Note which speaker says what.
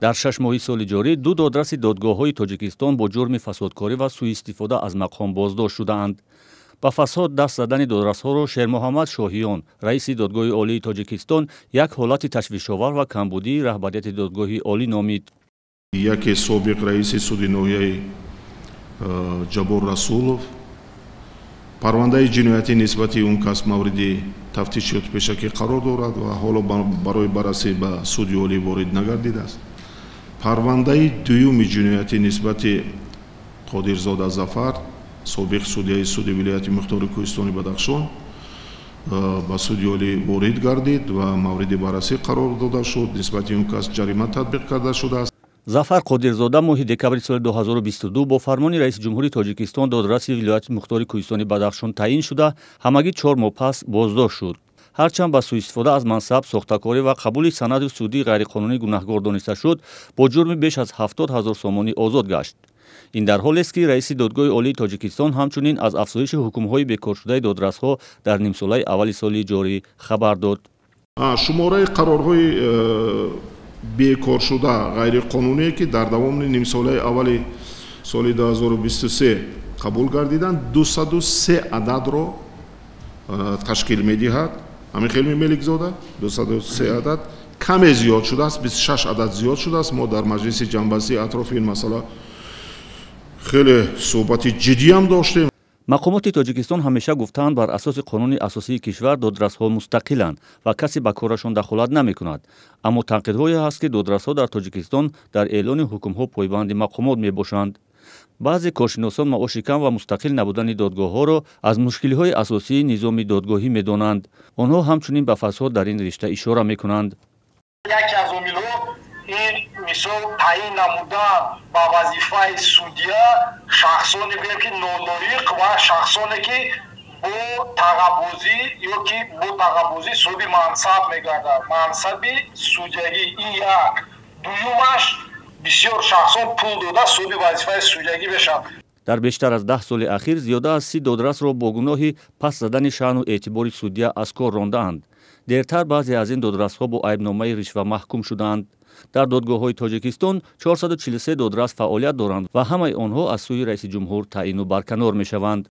Speaker 1: Дар 6 моҳи соли ҷорӣ ду додраси додгоҳҳои Тоҷикистон бо ҷурми фасодкорӣ ва сӯистифода аз мақом боздошт шудаанд. Ба фасод даст задани додрасҳоро Шермуҳаммад Шоҳиён, раиси Додгоҳи Олии Тоҷикистон, як ҳолати ташвишовар ва камбудии раҳбарияти Додгоҳи Олӣ номид.
Speaker 2: Яке собиқ раиси суди ноҳияи Ҷаббор Расулов, парвандаи ҷиноятӣ нисбати он кас мавриди тафтишоти пешакӣ қарор дорад ва ҳоло барои баррасӣ ба Суди Олӣ ворид нагардидааст. Парвандаи дуюми ҷиноятӣ нисбати Қодирзода Зафар, собиқ судяи суди вилояти мухтори Кӯҳистони Бадахшон, ба Суди Олӣ ворид гардид ва мавриди баррасӣ қарор дода шуд. Нисбати он кас ҷарима татбиқ карда шудааст.
Speaker 1: Зафар Қодирзода моҳи декабри соли 2022 бо фармони раиси ҷумҳури Тоҷикистон додраси вилояти мухтори Кӯҳистони Бадахшон таъин шуда, ҳамагӣ 4 моҳ пас боздошт шуд. Ҳарчанд ба сӯистифода аз мансаб, сохтакорӣ ва қабули санади судии ғайриқонунӣ гунаҳгор дониста шуд, бо ҷурми беш аз 70 000 сомонӣ озод гашт. Ин дар ҳолест, ки раиси Додгоҳи Олии Тоҷикистон ҳамчунин аз афзоиши ҳукмҳои бекоршудаи додрасҳо дар нимсолаи аввали соли ҷорӣ хабар дод.
Speaker 2: Шумораи қарорҳои бекоршуда ғайриқонуние, ки дар давоми нимсолаи аввали соли 2023 қабул гардиданд, 203 ададро ташкил медиҳад. Ҳамин хел, Меликзода? 203 адад, каме зиёд шудааст, 26 адад зиёд шудааст. Мо дар маҷлиси ҷамъбастӣ атрофи ин масъала хеле суҳбати ҷиддиам доштем.
Speaker 1: Мақомоти Тоҷикистон ҳамеша гуфтаанд, бар асоси қонуни асосии кишвар додрасҳо мустақиланд ва касе ба корашон дахолат намекунад. Аммо танқидҳое ҳаст, ки додрасҳо дар Тоҷикистон дар эълони ҳукмҳо пойбанди мақомот мебошанд. Баъзе коршиносон маоши кам ва мустақил набудани додгоҳҳоро аз мушкилиҳои асосии низоми додгоҳӣ медонанд. Онҳо ҳамчунин ба фасод дар ин ришта ишора мекунанд.
Speaker 3: Яке аз омилҳо ин, мисол, таъин намудан ба вазифаи судья шахсоне, гӯем ки, нолоиқ ва шахсоне, ки бо тағаббузӣ ё ки бо тағаббузӣ соҳиби мансаб мегарданд, мансаби судягӣ. Ин як. Дуюмаш, бисёр шахсон пул дода соҳиби вазифаи судягӣ мешаванд.
Speaker 1: Дар бештар аз 10 соли ахир зиёда аз 30 додрасро бо гуноҳи паст задани шаъну эътибори судья аз кор рондаанд. Дертар баъзе аз ин додрасҳо бо айбномаи ришва маҳкум шуданд. Дар додгоҳҳои Тоҷикистон 443 додрас фаъолият доранд ва ҳамаи онҳо аз сӯи раиси ҷумҳур таъину барканор мешаванд.